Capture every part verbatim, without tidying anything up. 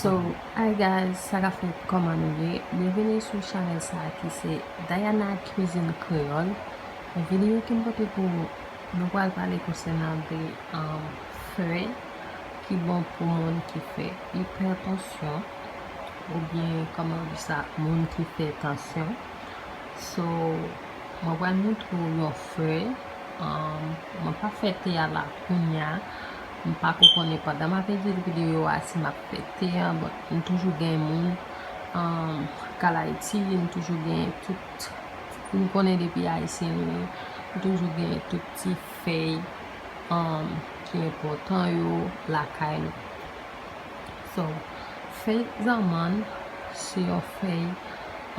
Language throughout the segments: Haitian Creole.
So, hi guys, sa k ap fèt, kòman nou ye? Byenveni sou chanèl sa a ki se Diana Cuisine Créole. Videyo ke m pote pou nou, nou pral pale konsènan de um, fèy ki bon pou moun ki fè ipètansyon, oubyen, kòman yo di sa, moun ki fè tansyon. So, mwen pral montre w yon fèy. Um, mwen pa fè te a la kounye a. M pa ko konnen pandan m ap edit videyo a si m ap fè te a, but m toujou gen moun, um, k al Ayiti, m toujou gen tout, m konnen depi Ayisyen nou ye, m toujou gen tout ti fèy, um, ki enpòtan yo lakay nou. So, fèy zanmann se yon fèy,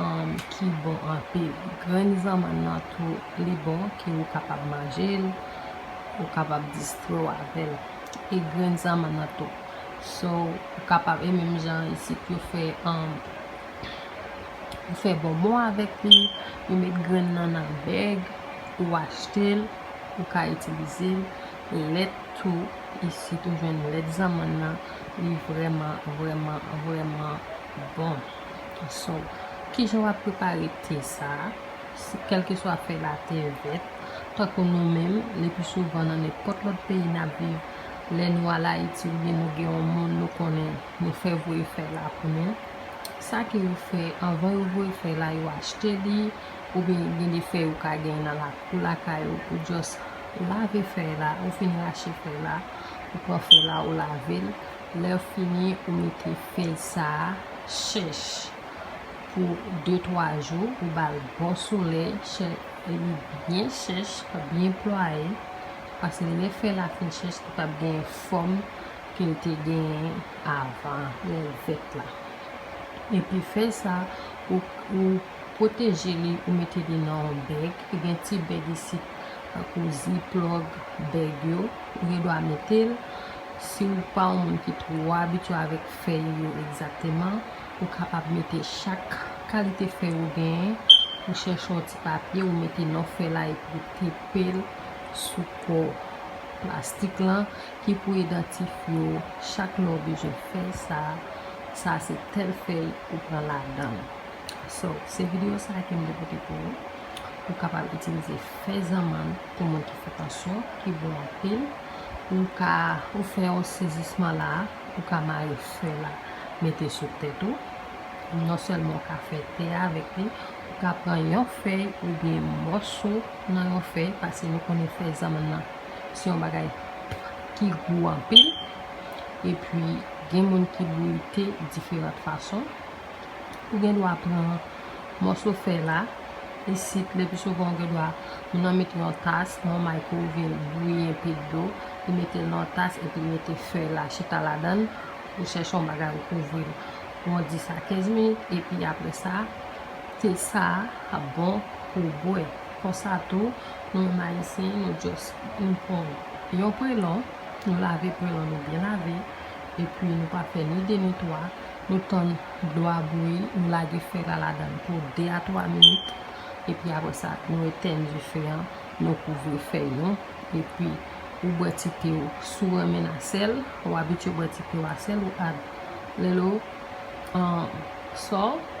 um, ki bon anpil. Grenn zanmann nan tou, li bon, ke ou kapab manje l, ou kapab distrè w avè l. E grenn zanmann nan tou. So, ou kapab, e menm jan isit yo fè, um, ou fè bonbon avèk li, ou met grenn nan nan bèg, ou achte l, ou ka itilize l. Lèt tou, isit ou jwenn lèt zanmann nan, li vrèman, vrèman, vrèman bon. So, kijan w ap prepare te sa a? Si, kèlkeswa fèy la te vèt, tankou nou menm, le pli souvan nan nenpòt lòt peyi n ap viv, lè nou al Ayiti oubyen nou gen yon moun nou konnen, nou fè voye fèy la pou nou. Sa ke yo fè, anvan yo voye fèy la, yo achte li, oubyen gen de fèy ou ka gen nan lakou lakay ou, ou just lave fèy la, ou fin rache fèy la, ou pran fèy la, ou lave l. Lè w fini, ou mete fèy sa a chèch pou de twa jou, ou ba l bon solèy, chè-, li byen chèch, byen plwaye, paske lè fèy la fin chèch, li p ap gen fòm ke l te genyen avan, lè l vèt la. Epi fèy sa, ou, ou pwoteje li, ou mete li nan yon bèg, e gen ti bèg isit, tankou ziplòk, bèg yo, ou gen dwa mete l. Si w pa yon moun ki twò abitye avèk fèy yo egzakteman, ou kapab mete chak kalite fèy ou genyen, ou chèche yon ti papye, ou mete non fèy la epi ou tepe l sou kò plastik lan ki pou idantifye w chak lè w bezwen fèy sa, sa se tèl fèy ou pran ladan l. So, se videyo sa a ke m te pote pou ou. Ou kapab itilize fèy zanmann pou moun ki fè tansyon, ki bon anpil. Ou ka, ou fè yon sezisman la, ou ka mare fèy la, mete sou tèt ou. Non sèlman ou ka fè te avèk li, ou ka pran yon fèy oubyen mòso nan yon fèy, paske nou konnen fèy zanmann nan se yon bagay ki gou anpil. Epi, gen moun ki bouyi te diferan fason. Ou gen dwa pran mòso fèy la, isit, le pli souvan ou gen dwa, moun nan mete yon tas nan yon microwave, bouyi enpe dlo, li mete l nan yon tas, epi li mete fèy la, chita ladan l, ou chèche yon bagay ou kouvri l pou yon dis a kenz minit, epi apre sa, te sa a bon pou bwè. Konsa tou, nou menm Ayisyen, nou just, nou pran yon prelon, nou lave prelon, nou byen lave, epi nou pa fè ni de ni twa, nou tann dlo a bouyi, nou lage fèy la ladan l pou de a twa minit, epi apre sa, nou etèn dife an, nou kouvri fèy nou, epi ou bwè ti te w. Si w renmen l a sèl, ou abitye bwè ti te w a sèl, ou add little, um, salt.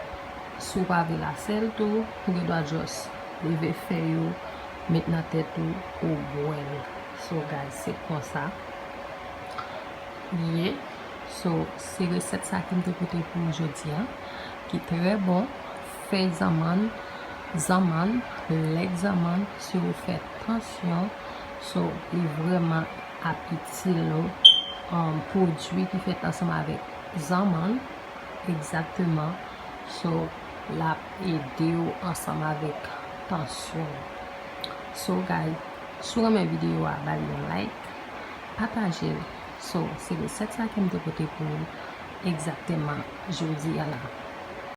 Si w pa vle l a sèl tou, ou gen dwa just leve fèy ou, met nan tèt ou, ou bwè l. So, guys, se konsa li ye. So, se resèt sa ke m te pote pou ou jodi a, ki trè bon. Fèy zanmann, zanmann, lèt zanmann, si ou fè tansyon, so, li vrèman ap itil nou, um, pwodui ki fèt ansanm avèk zanmann, egzakteman. So, l ap ede w ansanm avèk tansyon. So, guys, si w renmen videyo a, ba l yon like, pataje l. So, se resèt sa ke m te pote pou ou egzakteman jodi a la.